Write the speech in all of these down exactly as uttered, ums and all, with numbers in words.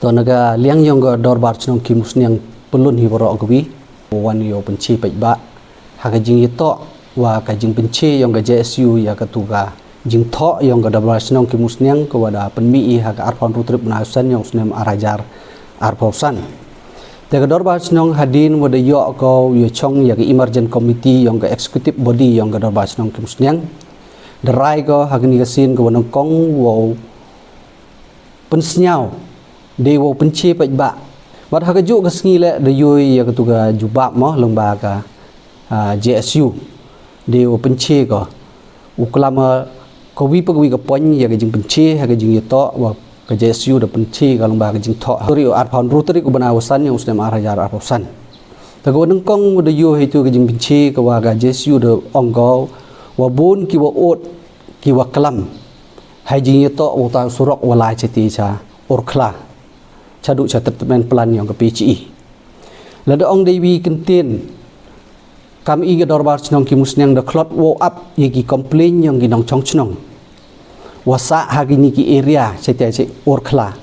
To na ka liang yong ka Dorbar Chnong Khimusniang, pyllun hi waroh kawi, wan yow pynche paidbah ha ka jingyatoh wa ka jingpynche yong ka J S U ya katu ka jingthoh yong ka Dorbar Chnong Khimusniang kawa da pynmih i ha ka arphaw ynru tarik u bnai u san yong u snem ar hajar arphaw san. Te ka Dorbar Chnong hadien wa da yoh ko ya chong ya ka emergent committee yong ka executive body yong ka Dorbar Chnong Khimusniang, da rai ko ha kani ka sien kawa nyngkong wow pynsñiaw dei wow pynche paidbah. Bad ha ka juh ka sngi leh da yoh ya katu ka jubab mo lyngba ka, ah, J S U dei wow pynche ko. U klam kawi pa kawi ka point ya ka jingpynche ha ka jingyatoh wa ka J S U da pynche ka lyngba ka jingthoh ha u arphaw ynru tarik u bnai u san yong u snem ar hajar arphaw san. Te kawa nyngkong wa da yoh heitu ka jingpynche kawa ka J S U da ong ko wa bun kiwa ood kiwa klam hei jingyatoh wa u tai u surok wa lai chati cha Urkhla chaduh cha treatment plant yong ka P H E. Lada ong dei wi kyntien, kam i ka Dorbar Chnong Khimusniang da khlot wow ap ya ki complain yong ki nongchong chnong wa sah ha kini ki area chati cha Urkhla.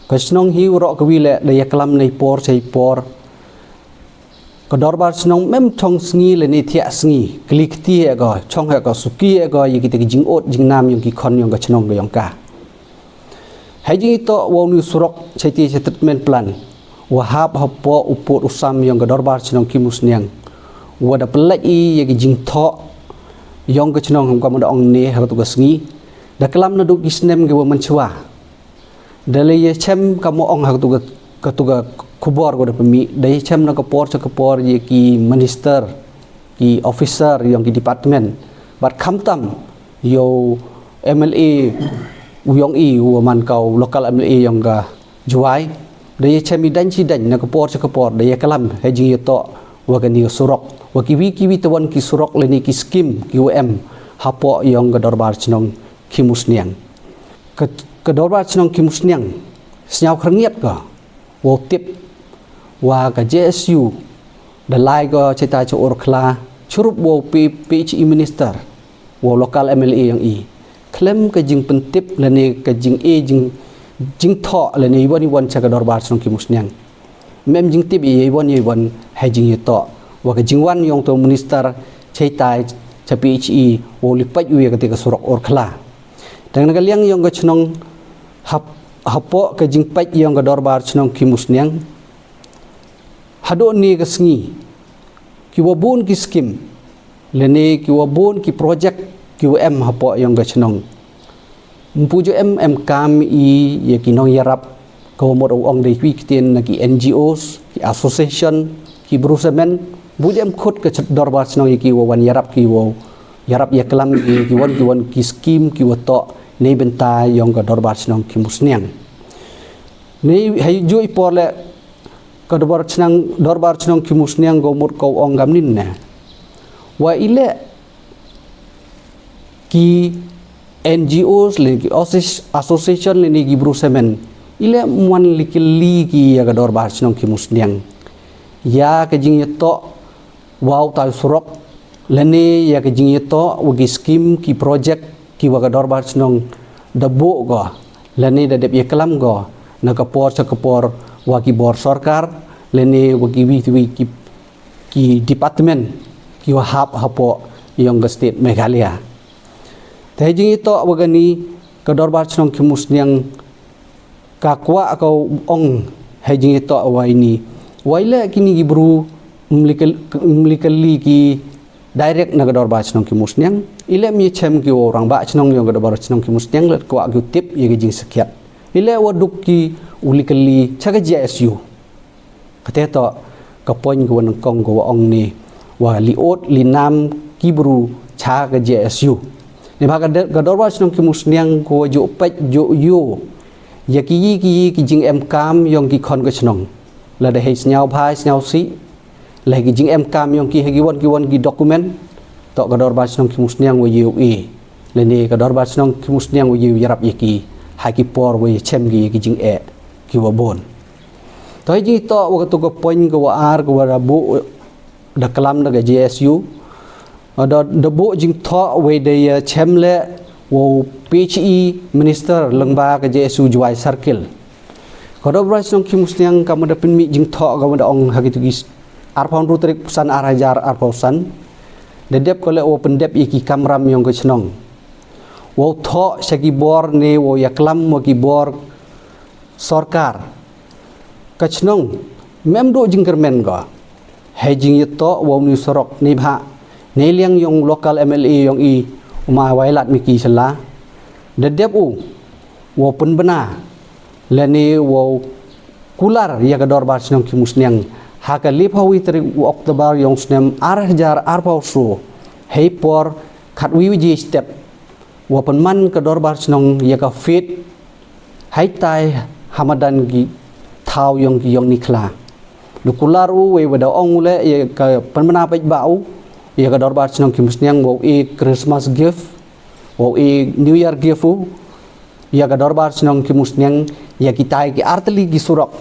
Ka chnong hi waroh kawi leh da yaklam nei por chei por. Ka Dorbar Chnong mem chong sngi lane thiah sngi, kli kti heh ko, chong heh ko, suki heh ko ya kite ki jingood jingnam yong ki khon yong ka chnong ka yong ka. Hei jingyatoh wa uni u surok chati cha treatment plant wa hap hapoh u pud u sam yong ka Dorbar Chnong Khimusniang, wa da pynlait i ya ki jingthoh yong ka chnong, kam wa da ong ne ha katu ka sngi, da klam naduh ki snem kiwa mynchwa. Da la yachem, kam wa ong ha katu ka, katu ka khubor kawa da pynmih, da yachem na ka por cha ka por ya ki minister, ki officer yong ki department, bad khamtam yow M L A u yong i, uwa man ka u local M L A yong ka Jowai. Da yachem i dang chi dang, na ka por cha ka por da yaklam hei jingyatoh wa kani ka surok, wa kiwi kiwi tawon ki surok lane ki scheme kiwa em hapoh yong ka Dorbar Chnong Khimusniang. Ka, ka Dorbar Chnong Khimusniang sñiaw khyrngiat ko wow tip wa ka J S U da lai ko cheta cha Urkhla, chirup wow P-, P H E minister, wow local M L A yong i, khlem ka jingpyntip lane ka jing-e jing, jingthoh lane iwon iwon cha ka Dorbar Chnong Khimusniang. Mem jingtip i iwon iwon hei jingyatoh wa ka jingwan yong utu u minister cheta cha P H E wow li pait u ya kate ka surok Urkhla. Tang na ka liang yong ka chnong hap-, hapoh ka jingpait yong ka Dorbar Chnong Khimusniang, hadooh ni ka sngi, kiwa bun ki scheme lane kiwa bun ki project kiwa em hapoh yong ka chnong, ym pu ju em, em kam i ya ki nongyarap, kawa mut u ong dei wi kyntien na ki N G Os, ki association, ki bru samen, pu ju em khut ka ch-, Dorbar Chnong ya kiwa wan yarap, kiwa yarap yaklam ki, kiwon kiwon ki scheme kiwa toh neibynta yong ka Dorbar Chnong Khimusniang. Nei hei ju i por leh ka Dorbar Chnong, Dorbar Chnong Khimusniang kawa mut ka u ong kamni ne, wa i leh ki N G Os lane ki associ-, association lane ki bru samen, i leh ym wan li kylli ki ya ka Dorbar Chnong Khimusniang ya ka jingyatoh wa u tai u surok, lane ya ka jingyatoh wa ki scheme ki project kiwa ka Dorbar Chnong da buh ko lane da dep yaklam ko na ka por cha ka por wa ki bor sorkar lane wa kiwi kiwi ki, ki department kiwa hap hapoh yong ka state Meghalaya. Te hei jingyatoh wa kani ka Dorbar Chnong Khimusniang ka kwah ka u ong hei jingyatoh wa ini, wa i leh kini ki bru ym li kyl-, ym li kylli ki direct na ka Dorbar Chnong Khimusniang, i leh ym yachem ki wow rangbah chnong yong ka Dorbar Chnong Khimusniang, leh kwah ki u tip ya ka jingsakhiat, i leh wa duk ki u li kylli cha ka J S U. Kate toh ka point kawa nyngkong kawa ong ni wa li ood li nam ki bru cha ka J S U. Neibhah ka de-, ka Dorbar Chnong Khimusniang kawa ju pait ju yoh ya ki yi ki yi ki jingemkam yong ki khon ka chnong. Lada hei sñiaw bha sñiaw sih, lada hei ki jingemkam yong ki hei kiwon kiwon ki document, toh ka Dorbar Chnong Khimusniang wa yoh i, lane ka Dorbar Chnong Khimusniang wa yoh yarap ya ki ha ki por wa yachem ki ya ki jingeh kiwa bun. To hei jingyatoh wa katu ka point kawa ar kawa da buh, da klam da ka J S U, da, da buh jingthoh wei da yachem leh wa u P H E minister lyngba ka J S U Jowai Circle. Ka Dorbar Chnong Khimusniang ka mada pynmih jingthoh ka mada ong ha ki tu ki arphaw ynru tarik san ar hajar arphaw san. Da dep ko leh wow pyndep ya ki kamram yong ka chnong. Wow thoh cha ki bor ne wow yaklam wa ki bor sorkar. Ka chnong mem du jingkyrmen ko. Hei jingyatoh wow ni sorok ni bha. Neiliang yong local M L A yong i u ma Wailadmiki Shylla. Da dep u wow pynbna lane wow kular ya ka Dorbar Chnong Khimusniang ha ka liphawi tarik u October yong snem ar hajar arphaw so. Hei por khatwi waje step wa pynman ka Dorbar Chnong ya ka fete haitai ha madan ki thaw yong ki yong ni khla. Du kular u wei wa da ong u leh ya ka pynbna peit ba u ya ka Dorbar Chnong Khimusniang wow e Christmas gift, wow e New Year gift u ya ka Dorbar Chnong Khimusniang ya ki tai ki artylli ki surok.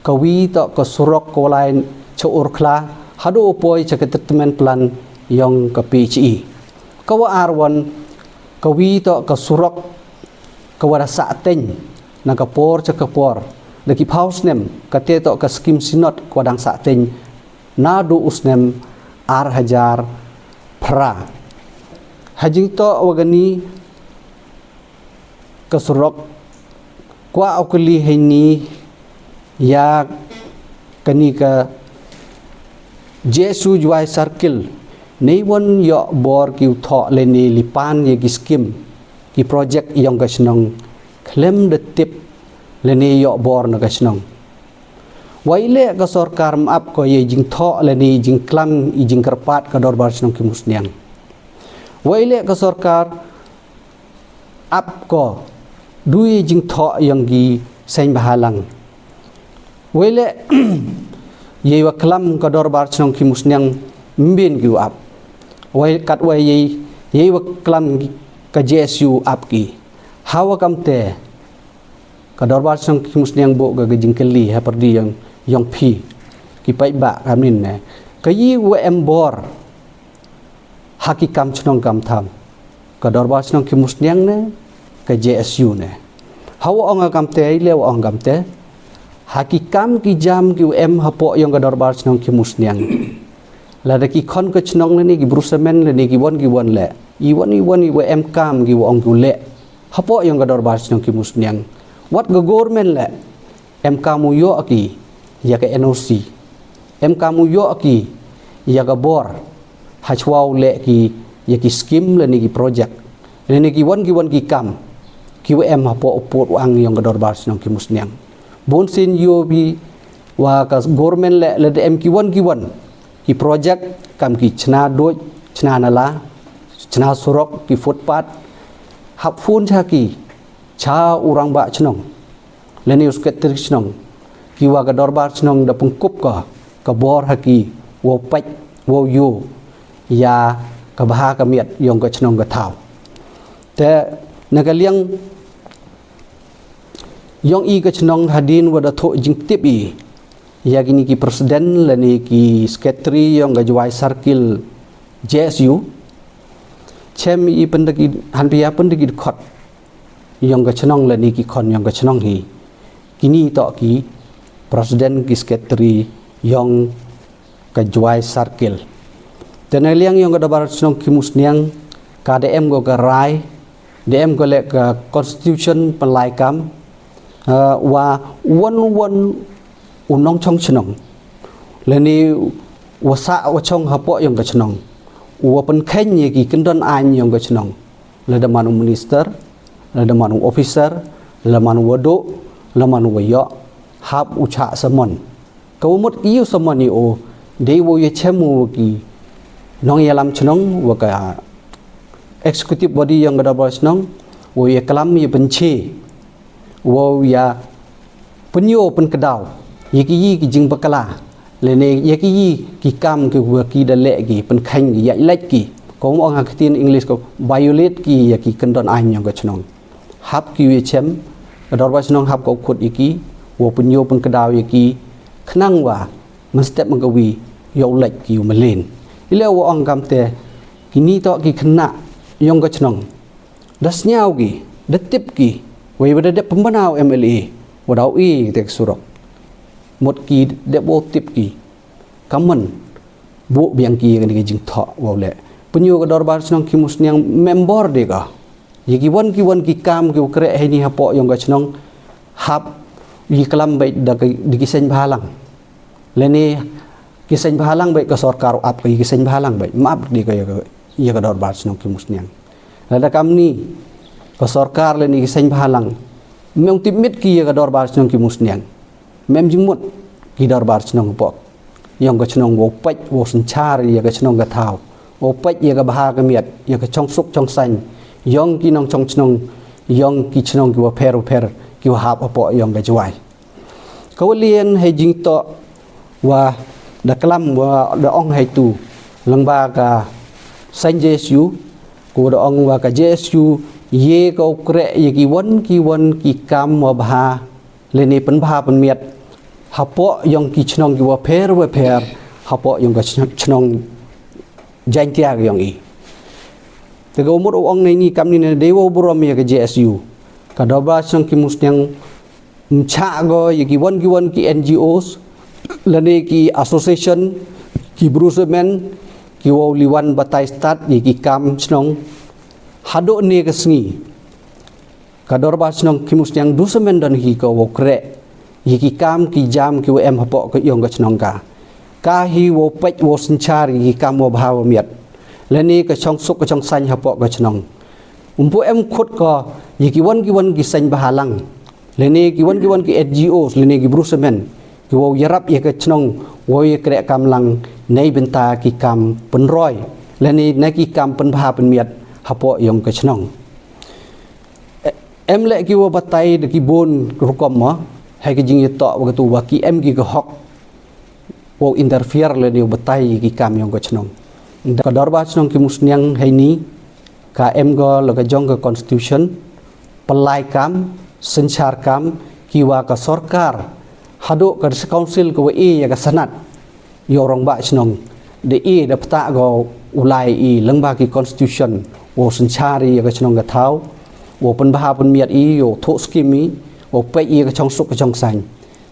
Ka wi toh ka surok ka walai cha Urkhla hadu u poi cha ka treatment plant yong ka P H E. Ka wa ar wan ka wi toh ka surok ka wa da sah teng na ka por cha ka por da ki phaw snem, ka te toh ka skim Synod ka wa dang sah teng na du u snem ar hajar phra. Ha jingtoh wa kani ka surok, kwah u kylli heini ya kani ka J S U Jwai Circle, nei wan yoh bor ki u thoh lane lipan ya ki skim, ki project yong ka chnong khlem da tip lane yoh bor na ka chnong. Wei leh ka sorkar map ko ya jingthoh lane jingklam i jingkyrpad ka Dorbar Chnong Khimusniang. Wei leh ka sorkar ap ko du ya jingthoh yong ki seng bahalang. Wei leh yei wa klam ka Dorbar Chnong Khimusniang mbin ki u ap. Wei kat wei yei, yei wa klam ka J S U ap ki. Hawa kamte ka Dorbar Chnong Khimusniang bo ka, ka jingkylli ha pyrdi yong, yong phi ki paidbah ka min ne. Ka yi wa em bor ha ki kam chnong kam tham, ka Dorbar Chnong Khimusniang ne, ka J S U ne. Hawa ong ha kamte, i le wa ong kamte. Ha ki kam ki jam ki wa em hapoh yong ka Dorbar Chnong Khimusniang. Lada ki khon ka chnong lane ki bru samen lane ki wan ki wan leh. I wan i wan i wa em kam ki wa ong ki u leh hapoh yong ka Dorbar Chnong Khimusniang. Wat ka government leh, em kam u yoh ki ya ka N O C. Em kam u yoh ki ya ka bor hachwa u leh ki ya ki skim lane ki project lane ki wan ki wan ki kam ki wa em hapoh u pud u ang yong ka Dorbar Chnong Khimusniang. Bun sien yoh bi wa ka government leh, lada em ki wan ki wan ki project kam ki chna duid, chna nala, chna surok, ki footpath, hap phone cha ki, cha u rangbah chnong lane u secretary chnong, ki wa ka Dorbar Chnong da pynkup ka, ka bor ha ki wow pait wow yoh ya ka bha ka miat yong ka chnong ka thaw. Te na ka liang yong i ka chnong, hadien wa da thoh jingtip i ya kini ki president lane ki secretary yong ka Jwai Circle J S U, chem i pynda ki, hanpia pynda ki dkhot yong ka chnong lane ki khon yong ka chnong hi. Kini toh ki president ki secretary yong ka Jwai Circle. Te na liang yong ka Dorbar Chnong Khimusniang, ka da em ko ka rai, da em ko leh ka constitution pynlai kam, ah, wa wan wan u nongchong chnong lane wa sah wa chong hapoh yong ka chnong, u wa pynkheiñ ya ki kyndon aiñ yong ka chnong. Lada man u minister, lada man u officer, lada man u wa duh, lada man u wa yoh, hap u chah summon. Ka wa mut ki u summon i o, dei wow ya chem u wa ki nongyalam chnong, wa ka executive body yong ka Dorbar Chnong, wow ya klam ya pynche, wow ya pynyoh pynkdaw ya ki yi ki jingbakla lane ya ki yi ki kam ki wa ki da leh ki, pynkheiñ ki, ya leh ki, ko mo ong ha ktien English ko violate ki ya ki kyndon aiñ yong ka chnong. Hap ki u ya chem, ka Dorbar Chnong hap ka u khut ya ki, wow pynyoh pynkdaw ya ki, khnang wa mynstep man ka wi yow leh ki u mlien. I le wa ong kamte, kini toh ki khynnah yong ka chnong. Da sñiaw ki, da tip ki, wei wa da dep pynbna u M L A. Wa daw i te ka surok. Mut ki dep wow tip ki. Kammon. Buh biang ki ya kani ka jingthoh wow leh. Pynyoo ka Dorbar Chnong Khimusniang member de ka. Ya ki wan ki wan ki kam ki wa kreh heini hapoh yong ka chnong hap ya klam bait da ki, da ki seng bhalang. Lane ki seng bhalang bait ka sorkar u ap ka ya ki seng bhalang bait. Map de ka ya ka, ya ka Dorbar Chnong Khimusniang. Lada kamni ka sorkar lane ki seng bhalang. Mem tip mit ki ya ka Dorbar Chnong Khimusniang. Mem jingmut ki Dorbar Chnong hapoh yong ka chnong wow pait wow synchar ya ka chnong ka thaw. Wow pait ya ka bha ka miat, ya ka chongsuk chongsaiñ. Yong ki nongchong chnong, yong ki chnong ki wa pher wa pher, ki wa hap hapoh yong ka Jwai. Ka wa lian hei jingtoh wa da klam wa da ong hei tu. Lyngba ka seng J S U, ko da ong wa ka J S U, ye ka u kreh ya ki wan ki wan ki kam wa bha, lane pynbha pynmiat. Hapoh yong ki chnong ki wa pher wa pher, hapoh yong ka chnong, chnong Jaintia ka yong i. Te ka umut u ong neini kamni ne dei wow burom ya ka J S U. Ka Dorbar Chnong Khimusniang mchah ko ya ki wan ki wan ki N G Os, lane ki association, ki bru semen, ki wow liwan batai stad ya ki kam chnong. Hadooh ne ka sngi. Ka Dorbar Chnong Khimusniang du semen don hi ka wow kreh ya ki kam ki jam ki wa em hapoh ka yong ka chnong ka. Ka hi wow pait wow synchar ya ki kam wa bha wa miat. Lane ka chongsuk ka chongsaiñ hapoh ka chnong. Umpu em khut ka ya ki wan ki wan ki seng bhalang. Lane ki wan ki wan ki N G Os, lane ki bru semen. Ki wow yarap ya ka chnong, wow ya kreh kam lang, nei bynta ki kam pynroi. Lane nei ki kam pynbha pynmiat hapoh yong ka chnong. Em leh ki wa batai da ki bun rukom mo, hei ka jingyatoh wa ka tu wa ki em ki ka hok wow interfere lane wow batai ki kam yong ka chnong. Da ka Dorbar Chnong Khimusniang heini, ka em ko la ka jong ka constitution, pynlai kam, synchar kam, ki wa ka sorkar, hadooh ka District Council ka wa e ya ka Senate. Yow rangbah chnong, da e da ptah ko u lai i lyngba ki constitution, wow synchar i ya ka chnong ka thaw, wow pynbha pynmiat i, wow thoh skim i, wow pait i ya ka chongsuk ka chongsaiñ.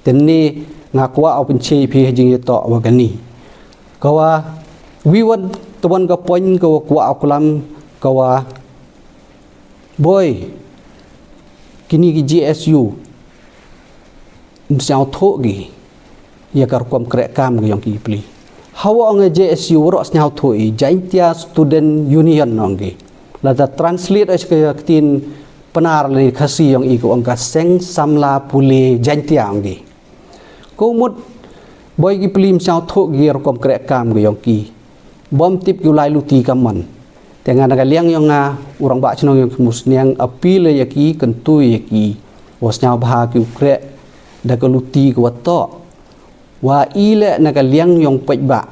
Te ni nga kwah u pynche phi ha jingyatoh wa kani. Ka wa, wi wan, te wan ka point ka wa kwah u klam, ka wa, boi, kini ki J S U, msñiawthoh ki ya ka rukom kreh kam ka yong ki pli. Hawa ong J S U waroh sñiawthoh i, Jaintia Student Union ong ki. Lada translate ka ktien Pnar lane Khasi yong i ka ong ka Seng Samla Pule Jaintia ong ki. Ko mut, boi ki pli msñiawthoh ki ya rukom kreh kam ka yong ki. Bom tip ki u lai luti kamon. Te nga na ka liang yong nga, u rangbah chnong yong Khimusniang appeal ya ki, kyntu ya ki, wa sñiawbha ki u kreh da ka luti ka wa toh. Wa i leh na ka liang yong paidbah,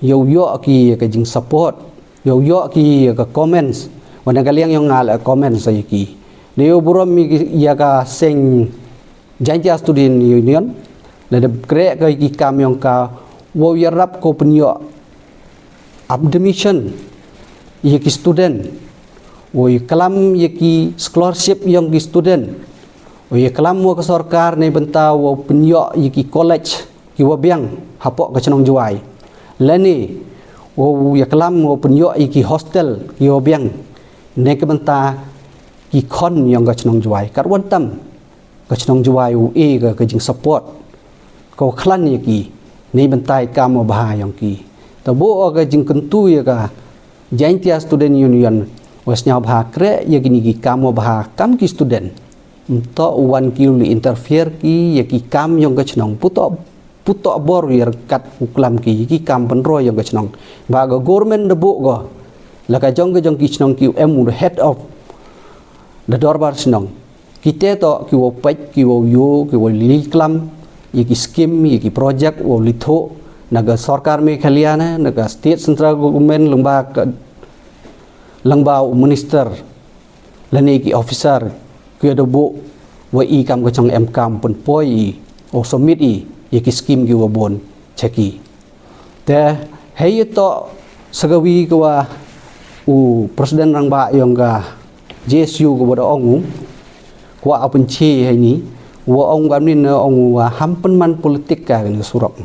yow yoh ki ya ka jingsupport, yow yoh ki ya ka comments, wa na ka liang yong nga leh comments ya ki. Da yow burom ya ka seng Jaintia Student Union, lada kreh ka ya ki kam yong ka, wow yarap ko pynyoh admission ya ki student, wow yaklam ya ki scholarship yong ki student, wow yaklam wa ka sorkar nei bynta wow pynyoh ya ki college ki wa biang hapoh ka chnong Jwai. Lane wow yaklam wow pynyoh ya ki hostel ki wa biang, nei ka bynta ki khon yong ka chnong Jwai. Katwan tam ka chnong Jwai u e ka, ka jingsupport, ka wa khlan ya ki, nei bynta i kam wa bha yong ki. Ta bo ka jingkyntu ya ka Jaintia Student Union, wa sñiawbha kreh ya kini ki kam wa bha kam ki student. Mtoh u wan ki u li interfere ki ya ki kam yong ka chnong, putoh, putoh bor ya ryngkat u klam ki ya ki kam pynroi yong ka chnong. Ba ka government da bo ka, la ka jong ka jong ki chnong ki u em u head of the Dorbar Chnong. Ki te toh ki wow pait, ki wow yoh, ki wow li klam ya ki skim, ya ki project wow li thoh na ka sorkar Meghalaya ne, na ka state central government, lyngba ka, lyngba u minister lane ki officer, ki da bo wa i kam ka chong em kam pynpoi i, wow submit i ya ki skim ki wa bon cha ki. Te hei ya toh sa ka wi ka wa u president rangbah yong ka J S U ka wa da ong u, kwah u pynche heini, Wa ong kamni na ong wa ham pynman politik ka kani ka surok.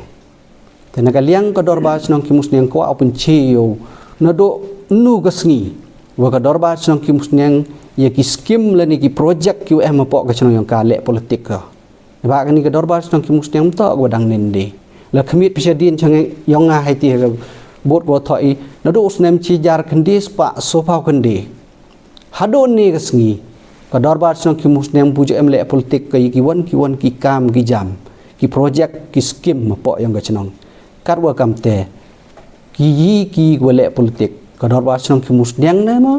Te na ka liang ka Dorbar Chnong Khimusniang kwah u pynche yow nadooh nu ka sngi wa ka Dorbar Chnong Khimusniang ya ki skim lane ki projek ki wa em hapoh ka chnong yong ka leh politik ka. Neibhah kani ka Dorbar Chnong Khimusniang ym toh ka wa dang nende. La khmih pisa dien chang yong nga hei ti ha ka bot ka wa thoh i nadooh u snem chi hajar khyndai spah soophaw khyndai. Hadooh ne ka sngi ka Dorbar Chnong Khimusniang pu ju em leh politik ka ya ki wan ki wan ki kam ki jam, ki projek, ki skim hapoh yong ka chnong. Katwa kamte ki yi ki wa leh politik, ka Dorbar Chnong Khimusniang ne ma,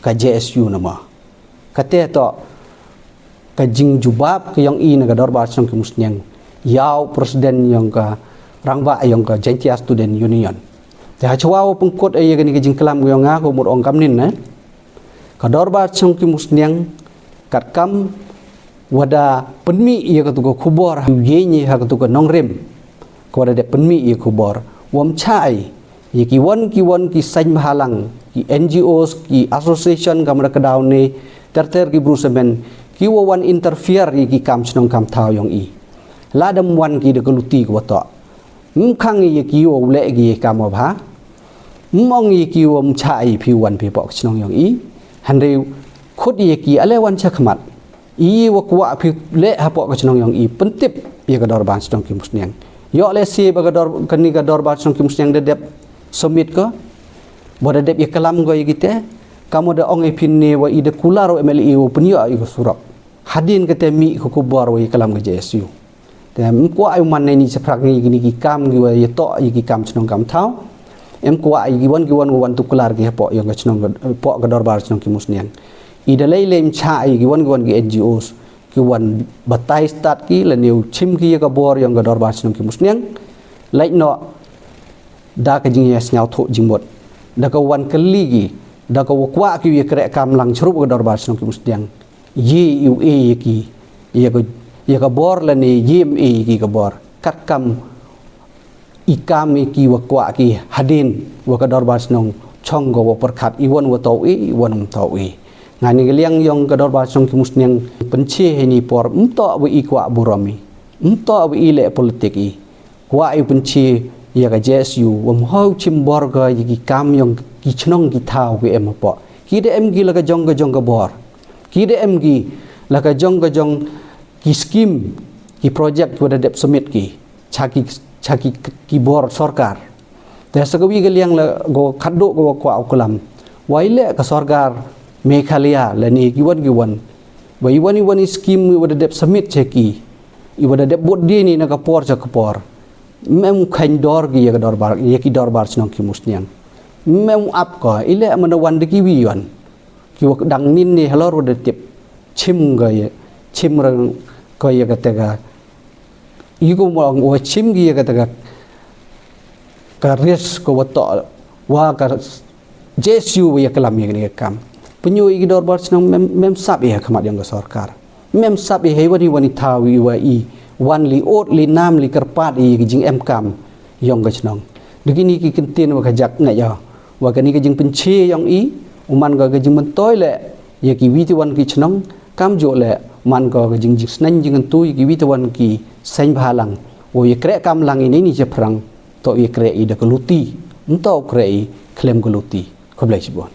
ka J S U ne ma. Kate toh ka jingjubab ka yong i na ka Dorbar Chnong Khimusniang, ya u president yong ka rangbah yong ka Jaintia Student Union. Te hachwa wa pynkut ya kani ka jingklam ka yong nga ka mut ong kamni na ka Dorbar Chnong Khimusniang katkam wa da pynmih ya katu ka khubor ha u yeng i ha katu ka nongrim, ka wa da dep pynmih ya khubor wa ym chah i ya ki wan ki wan ki seng bhalang, ki N G Os, ki association, kamra ka daw ne ter ter ki bru samen ki wa wan interfere ya ki kam chnong kam thaw yong i. Lada ym wan ki da ka luti ka wa toh, ym khang i ya ki wa u leh ki ya kam wa bha, ym ong i ya ki wa ym chah i phi wan phi hapoh ka chnong yong i. Hynrei khut i ya ki ale wan chakhmat, i wa kwah phi leh hapoh ka chnong yong i, pyntip ya ka Dorbar Chnong Khimusniang. Yoh lehse ba ka dor kani ka Dorbar Chnong Khimusniang da dep submit ka, wa da dep ya klam ka ya kite, kam wa da ong i phin ne wa i da kular u M L A wa pynyoh ya ka surok. Hadien kate mih ka khubor wa ya klam ka J S U. Te ym kwah i u man na ini chaphrang ya kini ki kam ki wa ya toh ya ki kam chnong kam thaw. Ym kwah i ki wan ki wan wa wan tuklar ki hapoh yong ka chnong, hapoh ka Dorbar Chnong Khimusniang. I da lei lei ym chah i ki wan ki wan ki N G Os ki wan batai stad ki lane u chim ki ya ka bor yong ka Dorbar Chnong Khimusniang. Lait noh da ka jingya sngewthuh jingmut, da ka wan kylli ki, da ka wa kwah ki ya kreh kam lang chrup ka Dorbar Chnong Khimusniang. Ye i u e ya ki ya ka, ya ka bor lane ye ym e ya ki ka bor. Katkam i kam i ki wa kwah ki hadien wa ka Dorbar Chnong chong ka wa pyrkhat i wan wa toh i, i wan ym toh i. Nga ni ka liang yong ka Dorbar Chnong Khimusniang pynche hei ni por ym toh wa i kwah burom i, ym toh wa i leh politik i. Kwah i u pynche ya ka J S U wa ym hoi u chim bor ka ya ki kam yong ki chnong ki thaw ki em hapoh. Ki da em ki la ka jong ka jong ka bor. Ki da em ki la ka jong ka jong ki skim, ki projek ki wa da dep submit ki cha ki, cha ki, ki bor sorkar. Te sa ka wi ka liang la ko khadduh ko wa kwah u klam wa i leh ka sorkar Meghalaya lane ki wan ki wan, wa i wan i wan i skim i wa da dep submit cha ki, i wa da dep bud dien i na ka por cha ka por, ym em u kheiñ dor ki ya ka Dorbar, ya ki Dorbar Chnong Khimusniang. Ym em u ap ko, i leh man da wan da ki wi wan ki wa dang nin ni halor wa da tip chim ko ya, chim rang ko ya kate ka, i ko mo ong wa chim ki ya kate ka, ka risk ko wa toh wa ka J S U wa ya klam ya kani ka kam. Pynyoh i ki Dorbar Chnong ym em, ym em sap i ha khmat yong ka sorkar. Ym em sap i hei wan i wan i thaw i wa i wan li ot li nam li kyrpad i ya ki jingem kam yong ka chnong. Da kini ki kyntien wa ka jak nga ya wa kani ka jingpynche yong i u man ka ka jingmyntoi leh ya ki wi ti wan ki chnong, kamjooh leh man ka ka jing, jingsneng jingkyntu ya ki wi ti wan ki seng bhalang wa ya kreh kam lang i na ini chaphrang, toh ya kreh i da ka luti, ym toh u kreh i khlem ka luti. Khublei chibun.